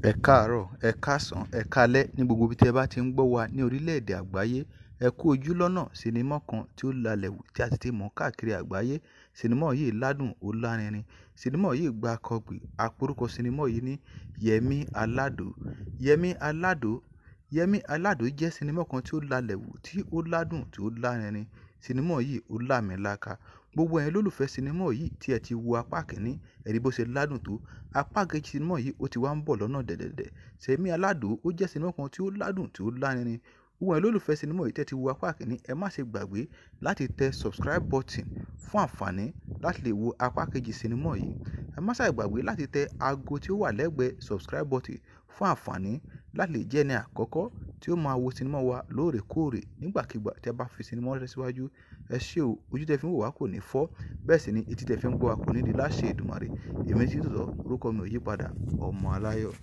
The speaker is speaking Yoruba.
Ẹ káàárọ̀, ẹ̀ káàsán, ẹ̀ káalẹ́ ní gbogbo ibi tí ẹ bá ti ń gbọ́ wa ní orílẹ̀-èdè àgbáyé. Ẹ kú ojú lọ́nà sinimá kan tí ó lalẹ̀ wù tí a sì ti mọ̀ káàkiri àgbáyé. Sinimá yìí ládùn, ó lárinrin. Sinimá yìí gba kọgbì. A porúkọ sinimá yìí ní Yẹmí Aládò. Yẹmí Aládò, Yẹmí Aládò jẹ́ sinimá kan tí ó lalẹ̀ wù, tí ó ládùn, tí ó lárinrin. Sinimá yìí ó làmìlaka. Gbogbo ẹ̀yin olólùfẹ́ sinimá yìí tí ẹ ti wo apá kìíní, ẹ rí bó ṣe ládùn tó. Apá kejì sinimá yìí ó ti wá ń bọ̀ lọ́nà dẹ̀dẹ̀dẹ̀. Yẹmí Aládò ó jẹ́ sinimá kan tí ó ládùn, tí ó lárinrin. Gbogbo ẹ̀yin olólùfẹ́ sinimá yìí tí ẹ ti wo apá kìíní, ẹ má ṣe gbàgbé láti tẹ subscribe button fún àǹfààní láti lè wo apá kejì sinimá yìí. Ẹ má ṣe gbàgbé láti tẹ ago tí ó wà lẹ́gbẹ̀ẹ́ subscribe button fún àǹfààní láti lè jẹ́ ẹni àkọ́kọ́ tí ó máa wo sinimá wa lóòrèkóòrè nígbàkigbà tí a bá fi sinimá ránṣẹ́ síwájú. Ẹ ṣé o, ojú tí ẹ fi ń wò wá kò ní fọ́, bẹ́ẹ̀ sì ni etí tí ẹ fi ń gbọ́ wa kò ní di láṣẹ Èdùmàrè. Èmi tí ń tòótọ́, orúkọ mi ò yí padà, Ọmọ Aláyọ̀.